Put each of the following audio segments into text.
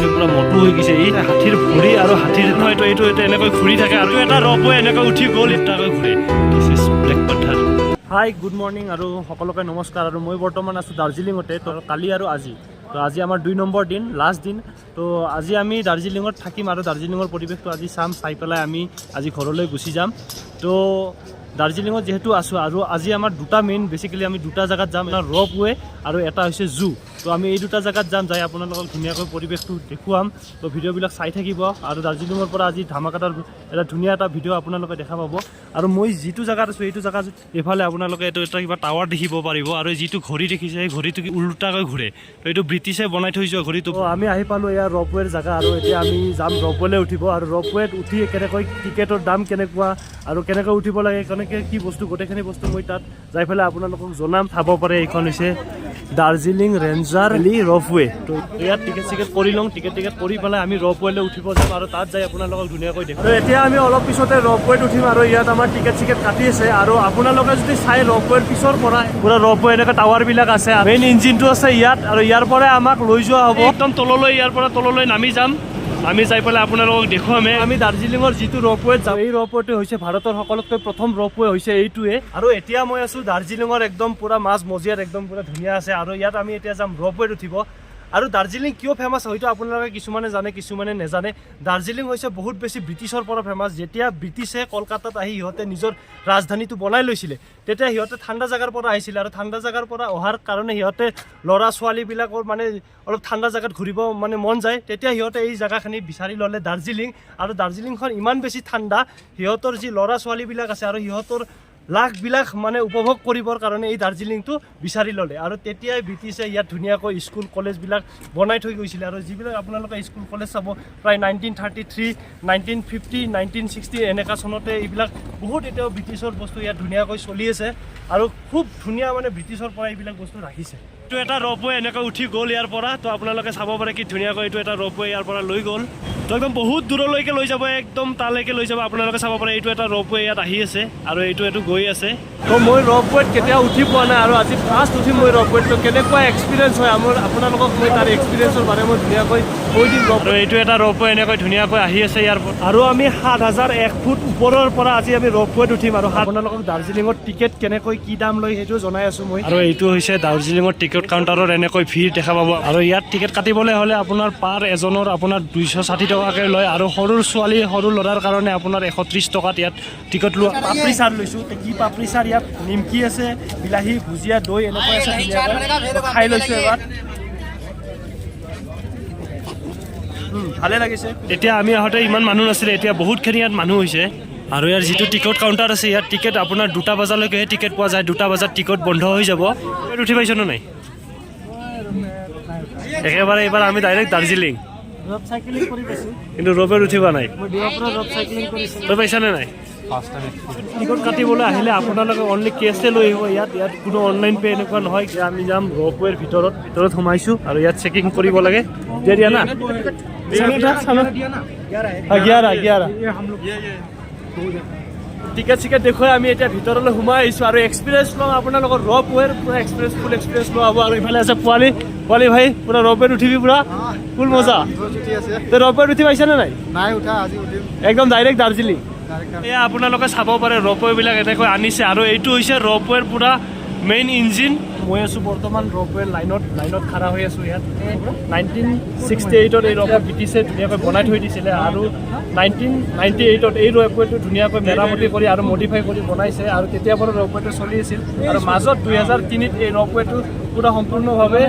পুৰা মটো হৈ গৈছে। এই হাতীৰ ভৰি আৰু হাতীৰ হয়তো এইটো এইটো এনেকৈ ঘূৰি থাকে আৰু এটা ৰপৱে এনেকৈ উঠি গ'ল, এটাকৈ ঘূৰে। This is Black Panther. Hi, good morning আৰু সকলোকে নমস্কাৰ। আৰু মই বৰ্তমান আছোঁ দাৰ্জিলিঙতে। তো কালি আৰু আজি, তো আজি আমাৰ 2 নম্বৰ দিন, লাষ্ট দিন। তো আজি আমি দাৰ্জিলিঙত থাকিম আৰু দাৰ্জিলিঙৰ পৰিৱেশটো আজি চাম, চাই পেলাই আমি আজি ঘৰলৈ গুচি যাম। তো দাৰ্জিলিঙত যিহেতু আছোঁ আৰু আজি আমাৰ দুটা মেইন, বেচিকেলি আমি দুটা জেগাত যাম, এটা ৰপ ৱে আৰু এটা হৈছে জু। তো আমি এই দুটা জেগাত যাম, যাই আপোনালোকক ধুনীয়াকৈ পৰিৱেশটো দেখুৱাম। তো ভিডিঅ'বিলাক চাই থাকিব আৰু দাৰ্জিলিঙৰ পৰা আজি ধামাকাদাৰ এটা ধুনীয়া এটা ভিডিঅ' আপোনালোকে দেখা পাব। আৰু মই যিটো জেগাত আছোঁ, এইটো জেগাত এইফালে আপোনালোকে এইটো এটা কিবা টাৱাৰ দেখিব পাৰিব আৰু যিটো ঘড়ী দেখিছে, সেই ঘড়ীটো কি ওলোটাকৈ ঘূৰে। তো এইটো ব্ৰিটিছে বনাই থৈ যোৱা ঘড়ীটো। আমি আহি পালোঁ ইয়াৰ ৰপৱেৰ জেগা আৰু এতিয়া আমি যাম ৰপৱেলৈ উঠিব। আৰু ৰপৱেত উঠি কেনেকৈ, টিকেটৰ দাম কেনেকুৱা আৰু কেনেকৈ উঠিব লাগে, কেনেকৈ কি বস্তু, গোটেইখিনি বস্তু মই তাত যাই পেলাই আপোনালোকক জনাম। চাব পাৰে, এইখন হৈছে দাৰ্জিলিং ৰেঞ্জাৰ ভেলী ৰপৱে। তো ইয়াত টিকেট চিকেট কৰি লওঁ। টিকেট টিকেট কৰি পেলাই আমি ৰপৱেলৈ উঠিব যাম আৰু তাত যাই আপোনালোকক ধুনীয়াকৈ দেখুৱাম। আৰু এতিয়া আমি অলপ পিছতে ৰপৱেত উঠিম আৰু ইয়াত আমাৰ টিকেট চিকেট কাটি আছে। আৰু আপোনালোকে যদি চাই, ৰপৱেৰ পিছৰ পৰা পুৰা ৰপৱে এনেকৈ টাৱাৰবিলাক আছে, মেইন ইঞ্জিনটো আছে ইয়াত আৰু ইয়াৰ পৰাই আমাক লৈ যোৱা হ'ব একদম তললৈ। ইয়াৰ পৰা তললৈ নামি যাম, আমি যাই পেলাই আপোনালোকক দেখুৱামে। আমি দাৰ্জিলিঙৰ যিটো ৰপৱেত যাম, এই ৰপৱেটো হৈছে ভাৰতৰ সকলোতকৈ প্ৰথম ৰপৱে হৈছে এইটোৱে। আৰু এতিয়া মই আছো দাৰ্জিলিঙৰ একদম পুৰা মাজ মজিয়াত, একদম পুৰা ধুনীয়া আছে। আৰু ইয়াত আমি এতিয়া যাম ৰপৱেত উঠিব। আৰু দাৰ্জিলিং কিয় ফেমাছ, হয়তো আপোনালোকে কিছুমানে জানে, কিছুমানে নেজানে। দাৰ্জিলিং হৈছে বহুত বেছি ব্ৰিটিছৰ পৰা ফেমাছ। যেতিয়া ব্ৰিটিছে কলকাতাত আহি সিহঁতে নিজৰ ৰাজধানীটো বনাই লৈছিলে, তেতিয়া সিহঁতে ঠাণ্ডা জেগাৰ পৰা আহিছিলে আৰু ঠাণ্ডা জেগাৰ পৰা অহাৰ কাৰণে সিহঁতে ল'ৰা ছোৱালীবিলাকৰ মানে অলপ ঠাণ্ডা জেগাত ঘূৰিব মানে মন যায়। তেতিয়া সিহঁতে এই জেগাখিনি বিচাৰি ল'লে, দাৰ্জিলিং। আৰু দাৰ্জিলিংখন ইমান বেছি ঠাণ্ডা, সিহঁতৰ যি ল'ৰা ছোৱালীবিলাক আছে আৰু সিহঁতৰ লাখ বিলাক মানে উপভোগ কৰিবৰ কাৰণে এই দাৰ্জিলিংটো বিচাৰি ল'লে। আৰু তেতিয়াই ব্ৰিটিছে ইয়াত ধুনীয়াকৈ স্কুল কলেজবিলাক বনাই থৈ গৈছিলে। আৰু যিবিলাক আপোনালোকে স্কুল কলেজ চাব, প্ৰায় 1933, 1950, 1960 এনেকুৱা চনতে এইবিলাক বহুত এতিয়াও ব্ৰিটিছৰ বস্তু ইয়াত ধুনীয়াকৈ চলি আছে আৰু খুব ধুনীয়া মানে ব্ৰিটিছৰ পৰা এইবিলাক বস্তু ৰাখিছে। এইটো এটা ৰপৱে এনেকৈ উঠি গ'ল ইয়াৰ পৰা। তো আপোনালোকে চাব পাৰে কি ধুনীয়াকৈ এইটো এটা ৰপৱে ইয়াৰ পৰা লৈ গ'ল। তো একদম বহুত দূৰলৈকে লৈ যাব, একদম তালৈকে লৈ যাব। আপোনালোকে চাব পাৰে, এইটো এটা ৰপৱে ইয়াত আহি আছে আৰু এইটো এইটো গৈ আছে। তো মই ৰপৱেত কেতিয়াও উঠি পোৱা নাই আৰু আজি ফাৰ্ষ্ট উঠিম মই ৰপৱেত। তো কেনেকুৱা এক্সপিৰিয়েঞ্চ হয় আমাৰ, আপোনালোকক মই তাৰ এক্সপিৰিয়েঞ্চৰ বাৰে মই ধুনীয়াকৈ কৈ দিম। আৰু এইটো এটা ৰপৱে এনেকৈ ধুনীয়াকৈ আহি আছে ইয়াৰ পৰা। আৰু আমি 7001 ফুট ওপৰৰ পৰা আজি আমি ৰপৱেত উঠিম। আৰু আপোনালোকক দাৰ্জিলিঙত টিকেট কেনেকৈ কি দাম লয়, সেইটো জনাই আছোঁ মই। আৰু এইটো হৈছে দাৰ্জিলিঙৰ টিকেট কাউণ্টাৰৰ এনেকৈ ভিৰ দেখা পাব। আৰু ইয়াত টিকেট কাটিবলৈ হ'লে আপোনাৰ পাৰ এজনৰ আপোনাৰ 260 টকাকৈ লয় আৰু সৰু ছোৱালী, সৰু ল'ৰাৰ কাৰণে আপোনাৰ 130 টকাত ইয়াত টিকট লোৱা। পাপৰি চাট লৈছোঁ। কি পাপৰি চাট, ইয়াত নিমকি আছে, বিলাহী, ভুজিয়া, দৈ এনেকৈ আছে। ধুনীয়াকৈ খাই লৈছোঁ এবাৰ। ভালে লাগিছে। তেতিয়া আমি আহোঁতে ইমান মানুহ নাছিলে, এতিয়া বহুতখিনি ইয়াত মানুহ হৈছে। আৰু ইয়াৰ যিটো টিকট কাউণ্টাৰ আছে, ইয়াত টিকেট আপোনাৰ 2টা বজালৈকেহে টিকেট পোৱা যায়। 2টা বজাত টিকট বন্ধ হৈ যাব। উঠি পাইছ নে নাই একেবাৰে? এইবাৰ আমি ডাইৰেক্ট দাৰ্জিলিং। ৰ'প চাইক্লিং কৰি পাইছোঁ। কিন্তু ৰপৱেত উঠিব নাই। মই ডিমাপুৰত ৰ'প চাইক্লিং কৰিছিলোঁ। তই পাইছানে নাই? টিকট কাটিবলৈ আহিলে আপোনালোকে অনলি কেছে লৈ আহিব ইয়াত। ইয়াত কোনো অনলাইন পে' এনেকুৱা নহয়। এতিয়া আমি যাম ৰপৱেৰ ভিতৰত। ভিতৰত সোমাইছোঁ আৰু ইয়াত চেকিং কৰিব লাগে। দিয়া দিয়া না। 11 11। টিকেট চিকেট দেখুৱাই আমি এতিয়া ভিতৰলৈ সোমাই আহিছোঁ আৰু এক্সপিৰিয়েঞ্চ ল'ম আপোনালোকৰ ৰপ ৱেৰ পুৰা এক্সপিৰিয়েঞ্চ, ফুল এক্সপিৰিয়েঞ্চ লোৱা হ'ব। আৰু ইফালে আছে পোৱালি। পোৱালি ভাই, পুৰা ৰপৱেত উঠিবি, পুৰা ফুল মজা। তই ৰপৱেত উঠি পাইছানে নাই? নাই উঠা, আজি উঠিম। একদম ডাইৰেক্ট দাৰ্জিলিং। এয়া আপোনালোকে চাব পাৰে, ৰপৱেবিলাক এনেকৈ আনিছে আৰু এইটো হৈছে ৰপৱেৰ পুৰা মেইন ইঞ্জিন। মই আছোঁ বৰ্তমান ৰপৱেৰ লাইনত, লাইনত খাৰা হৈ আছোঁ ইয়াত। 1968ত এই ৰপৱে ব্ৰিটিছে ধুনীয়াকৈ বনাই থৈ দিছিলে আৰু 1998ত এই ৰপৱেটো ধুনীয়াকৈ মেৰামতি কৰি আৰু মডিফাই কৰি বনাইছে আৰু তেতিয়াৰ পৰা ৰপৱেটো চলি আছিল। আৰু মাজত 2003ত এই ৰপৱেটো পুৰা সম্পূৰ্ণভাৱে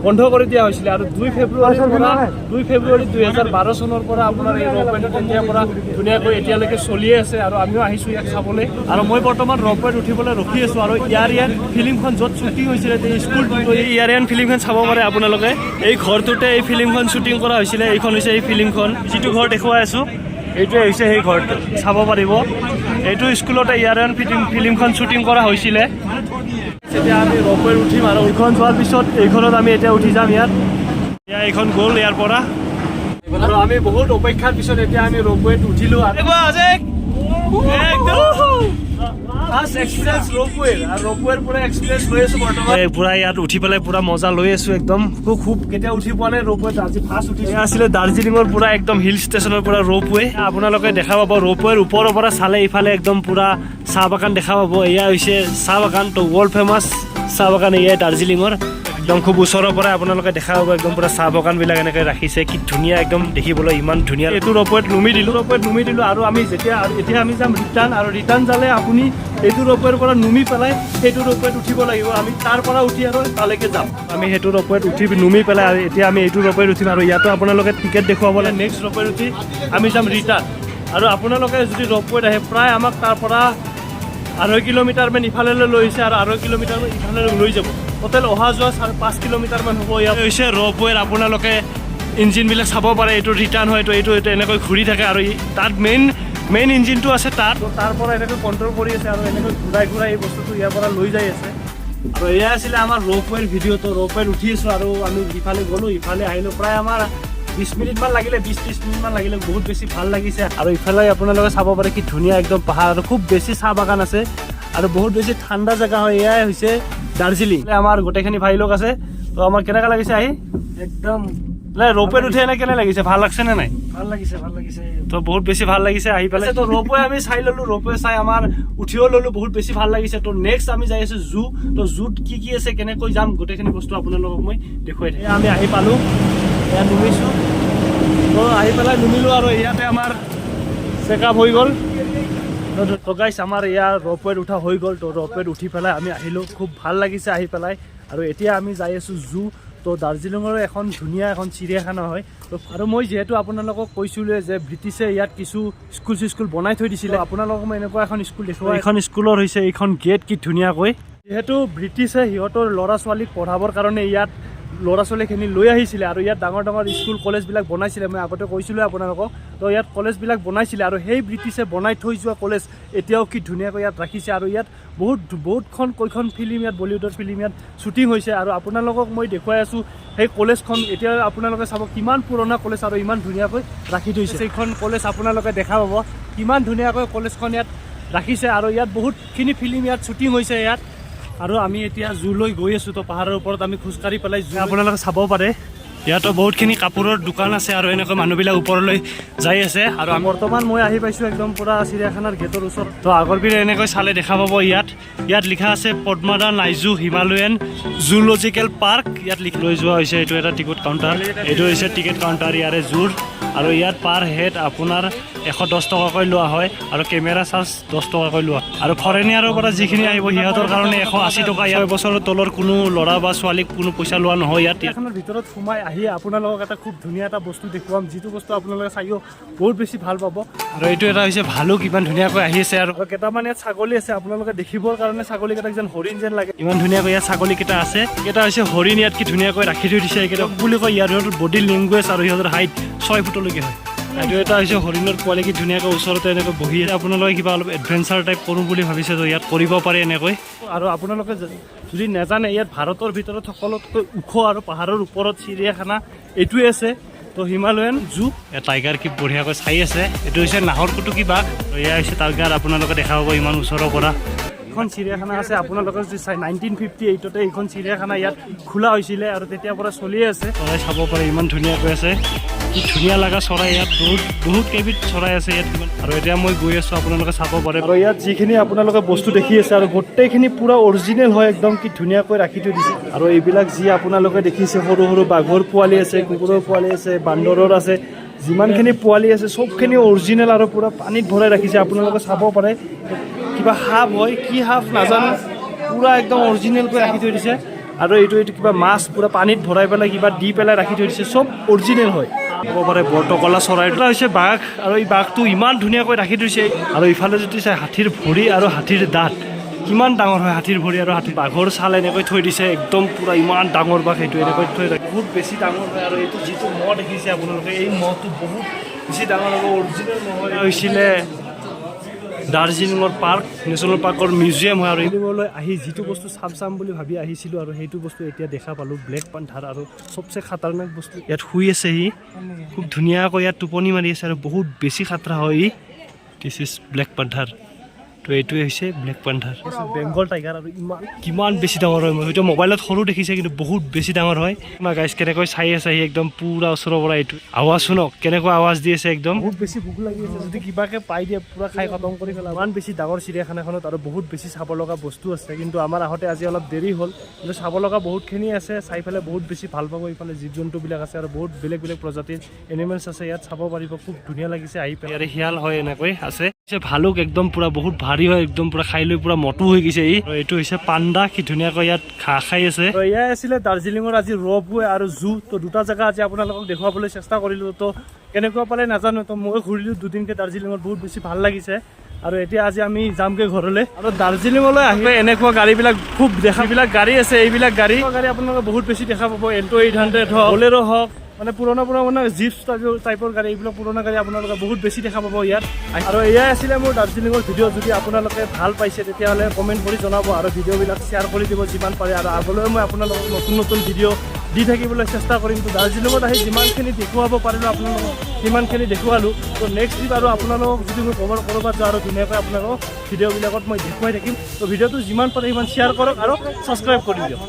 বন্ধ কৰি দিয়া হৈছিলে আৰু 2 ফেব্ৰুৱাৰীৰ পৰা, 2 ফেব্ৰুৱাৰী 2012 চনৰ পৰা আপোনাৰ এই ৰপৱেটো তেতিয়াৰ পৰা ধুনীয়াকৈ এতিয়ালৈকে চলিয়ে আছে। আৰু আমিও আহিছোঁ ইয়াক চাবলৈ। আৰু মই বৰ্তমান ৰপৱেত উঠিবলৈ ৰখি আছোঁ। আৰু ইয়াৰ ফিল্মখন য'ত শ্বুটিং হৈছিলে, এই স্কুলটো, এই ইয়াৰ ফিল্মখন চাব পাৰে আপোনালোকে। এই ঘৰটোতে এই ফিল্মখন শ্বুটিং কৰা হৈছিলে। এইখন হৈছে এই ফিল্মখন, যিটো ঘৰ দেখুৱাই আছোঁ, এইটোৱে হৈছে সেই ঘৰটো, চাব পাৰিব। এইটো স্কুলতে ইয়াৰ ফিল্মখন শ্বুটিং কৰা হৈছিলে। এতিয়া আমি ৰপৱেত উঠিম আৰু এইখন যোৱাৰ পিছত এইখনত আমি এতিয়া উঠি যাম ইয়াত। এতিয়া এইখন গ'ল ইয়াৰ পৰা আৰু আমি বহুত অপেক্ষাৰ পিছত এতিয়া আমি ৰপৱেত উঠিলো। আৰু একদম ফাৰ্ষ্ট এক্সপিৰিয়েঞ্চ ৰ'পৱেৰ আৰু ৰ'পৱেৰ পুৰা এক্সপিৰিয়েঞ্চ লৈ আছো বৰ্তমান। এই পুৰা ইয়াত উঠি পেলাই পুৰা মজা লৈ আছো একদম। খুব খুব কেতিয়া উঠি পোৱা নাই ৰ'পৱেত, আজি ফাৰ্ষ্ট উঠিছো। এয়া আছিলে দাৰ্জিলিঙৰ পুৰা একদম হিল ষ্টেচনৰ পৰা ৰ'পৱে। আপোনালোকে দেখা পাব, ৰ'পৱেৰ ওপৰৰ পৰা চালে ইফালে একদম পুৰা চাহ বাগান দেখা পাব। এয়া হৈছে চাহ বাগান। তো ৱৰ্ল্ড ফেমাছ চাহ বাগান এয়াই দাৰ্জিলিঙৰ। একদম খুব ওচৰৰ পৰা আপোনালোকে দেখা পাব, একদম পুৰা চাহ বাগানবিলাক এনেকৈ ৰাখিছে। কি ধুনীয়া একদম দেখিবলৈ, ইমান ধুনীয়া। এইটো ৰ'পৱেত নুমি দিলোঁ, ৰ'পৱেত নুমি দিলোঁ। আৰু আমি যেতিয়া আৰু এতিয়া আমি যাম ৰিটাৰ্ণ। আৰু ৰিটাৰ্ণ যালে আপুনি এইটো ৰ'পৱেৰ পৰা নুমি পেলাই সেইটো ৰ'পৱেত উঠিব লাগিব। আমি তাৰ পৰা উঠি আৰু তালৈকে যাম। আমি সেইটো ৰ'পৱেত উঠি নুমি পেলাই আৰু এতিয়া আমি এইটো ৰ'পৱেত উঠিম। আৰু ইয়াতো আপোনালোকে টিকেট দেখুৱাব লাগে। নেক্সট ৰ'পৱেত উঠি আমি যাম ৰিটাৰ্ণ। আৰু আপোনালোকে যদি ৰ'পৱেত আহে, প্ৰায় আমাক তাৰ পৰা 2.5 কিলোমিটাৰমান ইফাললৈ লৈ আহিছে আৰু 2.5 কিলোমিটাৰমান ইফাললৈ লৈ যাব। টোটেল অহা যোৱা 5.5 কিলোমিটাৰমান হ'ব। ইয়াত হৈছে ৰ'পৱেৰ, আপোনালোকে ইঞ্জিনবিলাক চাব পাৰে। এইটো ৰিটাৰ্ণ হয়। এইটো এনেকৈ ঘূৰি থাকে আৰু তাত মেইন মেইন ইঞ্জিনটো আছে তাত। তো তাৰ পৰা এনেকৈ কণ্ট্ৰল কৰি আছে আৰু এনেকৈ ঘূৰাই ঘূৰাই এই বস্তুটো ইয়াৰ পৰা লৈ যাই আছে। আৰু এয়া আছিলে আমাৰ ৰ'পৱেৰ ভিডিঅ'। তো ৰ'পৱেৰ উঠি আছোঁ আৰু আমি ইফালে গ'লোঁ, ইফালে আহিলোঁ। প্ৰায় আমাৰ 20 মিনিটমান লাগিলে, 20-30 মিনিটমান লাগিলে। বহুত বেছি ভাল লাগিছে। আৰু ইফালে আপোনালোকে চাব পাৰে, কি ধুনীয়া একদম পাহাৰ আৰু খুব বেছি চাহ বাগান আছে আৰু বহুত বেছি ঠাণ্ডা জেগা হয়। এয়াই হৈছে দাৰ্জিলিং। আমাৰ গোটেইখিনি ভাই লোক আছে। তো আমাৰ কেনেকুৱা লাগিছে আহি? একদম। নাই, ৰ'পৱেত উঠি এনে কেনে লাগিছে? ভাল লাগছে নে নাই? ভাল লাগিছে, ভাল লাগিছে। তো বহুত বেছি ভাল লাগিছে আহি পেলাই। তো ৰ'পৱে আমি চাই ল'লো, ৰ'পৱে চাই আমাৰ উঠিও ল'লো, বহুত বেছি ভাল লাগিছে। তো নেক্সট আমি যাই আছো জু। তো জুত কি কি আছে, কেনেকৈ যাম, গোটেইখিনি বস্তু আপোনালোকক মই দেখুৱাই থাকিম। এয়া আমি আহি পালোঁ, এয়া নুমিছোঁ। তো আহি পেলাই নুমিলোঁ আৰু ইয়াতে আমাৰ চেকআপ হৈ গ'ল। তো গাইছ, আমাৰ ইয়াৰ ৰ'পৱেত উঠা হৈ গ'ল। তো ৰ'পৱেত উঠি পেলাই আমি আহিলোঁ, খুব ভাল লাগিছে আহি পেলাই। আৰু এতিয়া আমি যাই আছোঁ জু। তো দাৰ্জিলিঙৰ এখন ধুনীয়া এখন চিৰিয়াখানা হয়। তো আৰু মই যিহেতু আপোনালোকক কৈছিলোঁ যে ব্ৰিটিছে ইয়াত কিছু স্কুল চিস্কুল বনাই থৈ দিছিলে, আপোনালোকক মই এনেকুৱা এখন স্কুল দেখুৱাই। এইখন স্কুলৰ হৈছে এইখন গেট, কি ধুনীয়াকৈ। যিহেতু ব্ৰিটিছে সিহঁতৰ ল'ৰা ছোৱালীক পঢ়াবৰ কাৰণে ইয়াত ল'ৰা ছোৱালীখিনি লৈ আহিছিলে আৰু ইয়াত ডাঙৰ ডাঙৰ স্কুল কলেজবিলাক বনাইছিলে, মই আগতে কৈছিলোঁ আপোনালোকক। তো ইয়াত কলেজবিলাক বনাইছিলে আৰু সেই ব্ৰিটিছে বনাই থৈ যোৱা কলেজ এতিয়াও কি ধুনীয়াকৈ ইয়াত ৰাখিছে। আৰু ইয়াত বহুত বহুতখন কেইখন ফিল্ম ইয়াত, বলিউডৰ ফিল্ম ইয়াত শ্বুটিং হৈছে। আৰু আপোনালোকক মই দেখুৱাই আছোঁ সেই কলেজখন। এতিয়া আপোনালোকে চাব, কিমান পুৰণা কলেজ আৰু ইমান ধুনীয়াকৈ ৰাখি থৈছে। সেইখন কলেজ আপোনালোকে দেখা পাব, কিমান ধুনীয়াকৈ কলেজখন ইয়াত ৰাখিছে। আৰু ইয়াত বহুতখিনি ফিল্ম ইয়াত শ্বুটিং হৈছে ইয়াত। আৰু আমি এতিয়া জুলৈ গৈ আছোঁ। তো পাহাৰৰ ওপৰত আমি খোজকাঢ়ি পেলাই জু আপোনালোকে চাব পাৰে। ইয়াতো বহুতখিনি কাপোৰৰ দোকান আছে আৰু এনেকৈ মানুহবিলাক ওপৰলৈ যাই আছে। আৰু বৰ্তমান মই আহি পাইছোঁ একদম পূৰা চিৰিয়াখানাৰ গেটৰ ওচৰত। তো আগৰ পিনে এনেকৈ চালে দেখা পাব, ইয়াত ইয়াত লিখা আছে পদ্মাদা নাইজু হিমালয়ান জুলজিকেল পাৰ্ক। ইয়াত লিখি লৈ যোৱা হৈছে। এইটো এটা টিকট কাউণ্টাৰ, এইটো হৈছে টিকেট কাউণ্টাৰ ইয়াৰে জুৰ। আৰু ইয়াত পাৰ হেড আপোনাৰ 110 টকাকৈ লোৱা হয় আৰু কেমেৰা চাৰ্জ 10 টকাকৈ লোৱা হয়। আৰু ফৰেনিয়াৰৰ পৰা যিখিনি আহিব, সিহঁতৰ কাৰণে 180 টকা। ইয়াৰ বছৰৰ তলৰ কোনো ল'ৰা বা ছোৱালীক কোনো পইচা লোৱা নহয় ইয়াত। এখনৰ ভিতৰত সোমাই আহি আপোনালোকক এটা খুব ধুনীয়া এটা বস্তু দেখুৱাম, যিটো বস্তু আপোনালোকে চাইও বহুত বেছি ভাল পাব। আৰু এইটো এটা হৈছে ভালুক, ইমান ধুনীয়াকৈ আহি আছে। আৰু কেইটামান ইয়াত ছাগলী আছে, আপোনালোকে দেখিবৰ কাৰণে ছাগলীকেইটাক যেন হৰিণ যেন লাগে। ইমান ধুনীয়াকৈ ইয়াত ছাগলীকেইটা আছে। এইকেইটা হৈছে হৰিণ, ইয়াত কি ধুনীয়াকৈ ৰাখি থৈ দিছে। এইকেইটা বুলি কয়। ইয়াৰ সিহঁতৰ বডি লেংগুৱেজ আৰু সিহঁতৰ হাইট 6 ফুটলৈকে হয়। এইটো এটা হৈছে হৰিণৰ পোৱালি, কি ধুনীয়াকৈ ওচৰতে এনেকৈ বহি আছে। আপোনালোকে কিবা অলপ এডভেঞ্চাৰ টাইপ কৰোঁ বুলি ভাবিছে, তো ইয়াত কৰিব পাৰে এনেকৈ। আৰু আপোনালোকে যদি নাজানে, ইয়াত ভাৰতৰ ভিতৰত সকলোতকৈ ওখ আৰু পাহাৰৰ ওপৰত চিৰিয়াখানা এইটোৱে আছে। তো হিমালয়ান জু। টাইগাৰ কি বঢ়িয়াকৈ চাই আছে। এইটো হৈছে নাহৰফুটুকী বাঘ। তো এয়া হৈছে টাইগাৰ, আপোনালোকে দেখা পাব ইমান ওচৰৰ পৰা। এখন চিৰিয়াখানা আছে, আপোনালোকে যদি চাই, 1958তে এইখন চিৰিয়াখানা ইয়াত খোলা হৈছিলে আৰু তেতিয়াৰ পৰা চলিয়ে আছে। চৰাই চাব পাৰে, ইমান ধুনীয়াকৈ আছে। কি ধুনীয়া লগা চৰাই। ইয়াত বহুত বহুত কেইবিধ চৰাই আছে ইয়াত কিমান। আৰু এতিয়া মই গৈ আছোঁ, আপোনালোকে চাব পাৰে। আৰু ইয়াত যিখিনি আপোনালোকে বস্তু দেখি আছে আৰু গোটেইখিনি পূৰা অৰিজিনেল হয়, একদম কি ধুনীয়াকৈ ৰাখি থৈ দিছে। আৰু এইবিলাক যি আপোনালোকে দেখিছে, সৰু সৰু বাঘৰ পোৱালি আছে, কুকুৰৰ পোৱালি আছে, বান্দৰৰ আছে, যিমানখিনি পোৱালি আছে চবখিনি অৰিজিনেল আৰু পূৰা পানীত ভৰাই ৰাখিছে। আপোনালোকে চাব পাৰে, কিবা সাপ হয়, কি সাপ নাজানো, পূৰা একদম অৰিজিনেলকৈ ৰাখি থৈ দিছে। আৰু এইটো কিবা মাছ, পূৰা পানীত ভৰাই পেলাই কিবা দি পেলাই ৰাখি থৈ দিছে। চব অৰিজিনেল হয়। ক'ব পাৰে বৰটকলা চৰাই। এটা হৈছে বাঘ আৰু এই বাঘটো ইমান ধুনীয়াকৈ ৰাখি থৈছে। আৰু ইফালে যদি চাই, হাতীৰ ভৰি আৰু হাতীৰ দাঁত, কিমান ডাঙৰ হয় হাতীৰ ভৰি আৰু হাতী বাঘৰ ছাল এনেকৈ থৈ দিছে। একদম পূৰা ইমান ডাঙৰ বাঘ, সেইটো এনেকৈ থৈ ৰাখে। বহুত বেছি ডাঙৰ হয়। আৰু এইটো যিটো মহ দেখিছে আপোনালোকে, এই মহটো বহুত বেছি ডাঙৰ আৰু অৰিজিনেল মহ হয়। হৈছিলে দাৰ্জিলিঙৰ পাৰ্ক, নেশ্যনেল পাৰ্কৰ মিউজিয়াম হয়। আৰু এইলৈ আহি যিটো বস্তু চাম চাম বুলি ভাবি আহিছিলোঁ আৰু সেইটো বস্তু এতিয়া দেখা পালোঁ, ব্লেক পান্থাৰ। আৰু চবচে খাতাৰনাক বস্তু, ইয়াত শুই আছে সি, খুব ধুনীয়াকৈ ইয়াত টোপনি মাৰি আছে আৰু বহুত বেছি খাতৰা হয় ই। This is black panther. তো এইটোৱে হৈছে ব্লেক পেন্থাৰ, বেংগল টাইগাৰ। আৰু ইমান কিমান বেছি ডাঙৰ হয়, মই হয়তো মোবাইলত সৰু দেখিছে, কিন্তু বহুত বেছি ডাঙৰ হয়। আমাৰ গাইজ কেনেকৈ চাই আছে সি একদম পুৰা ওচৰৰ পৰা। এইটো আৱাজ শুনক, কেনেকুৱা আৱাজ দি আছে একদম। বহুত বেছি ভোক লাগি আছে, যদি কিবাকে পাই দিয়ে পুৰা খাই খতম কৰি পেলাব। ইমান বেছি ডাঙৰ চিৰিয়াখানাখনত আৰু বহুত বেছি চাব লগা বস্তু আছে, কিন্তু আমাৰ আহোঁতে আজি অলপ দেৰি হ'ল। কিন্তু চাব লগা বহুতখিনি আছে, চাই পেলাই বহুত বেছি ভাল পাব। ইফালে জীৱ জন্তুবিলাক আছে আৰু বহুত বেলেগ বেলেগ প্ৰজাতিৰ এনিমেলছ আছে ইয়াত, চাব পাৰিব। খুব ধুনীয়া লাগিছে আহি পেলাই। ইয়াৰে শিয়াল হয়, এনেকৈ আছে। ভালুক একদম পুৰা বহুত ভাৰী হয়, একদম পুৰা খাই লৈ পুৰা মটো হৈ গৈছে ই। আৰু এইটো হৈছে পাণ্ডা, কি ধুনীয়াকৈ ইয়াত ঘাঁহ খাই আছে। আৰু এয়াই আছিলে দাৰ্জিলিঙৰ আজি ৰ'পৱে আৰু জু। তো দুটা জেগা আজি আপোনালোকক দেখুৱাবলৈ চেষ্টা কৰিলোঁ। তো কেনেকুৱা পালে নাজানো। তো মই ঘূৰিলোঁ দুদিনকৈ দাৰ্জিলিঙত, বহুত বেছি ভাল লাগিছে। আৰু এতিয়া আজি আমি যামগৈ ঘৰলৈ। আৰু দাৰ্জিলিঙলৈ আহিলে এনেকুৱা গাড়ীবিলাক খুব দেখা, এইবিলাক গাড়ী আছে, এইবিলাক গাড়ী আপোনালোকে বহুত বেছি দেখা পাব। এল্ট' 800 হওক, বলেৰ' হওক, মানে পুৰণা পুৰণা মানে জিপ টাইপৰ গাড়ী, এইবিলাক পুৰণা গাড়ী আপোনালোকে বহুত বেছি দেখা পাব ইয়াত। আৰু এয়াই আছিলে মোৰ দাৰ্জিলিঙৰ ভিডিঅ'। যদি আপোনালোকে ভাল পাইছে, তেতিয়াহ'লে কমেণ্ট কৰি জনাব আৰু ভিডিঅ'বিলাক শ্বেয়াৰ কৰি দিব যিমান পাৰে। আৰু আগলৈও মই আপোনালোকক নতুন নতুন ভিডিঅ' দি থাকিবলৈ চেষ্টা কৰিম। তো দাৰ্জিলিঙত আহি যিমানখিনি দেখুৱাব পাৰিলোঁ আপোনালোকক, সিমানখিনি দেখুৱালোঁ। তো নেক্সট ট্ৰিপ আৰু আপোনালোকক যদি মই ক'ৰবাত ক'ৰবাত যাওঁ, আৰু ধুনীয়াকৈ আপোনালোকক ভিডিঅ'বিলাকত মই দেখুৱাই থাকিম। তো ভিডিঅ'টো যিমান পাৰে সিমান শ্বেয়াৰ কৰক আৰু ছাবস্ক্ৰাইব কৰি দিয়ক।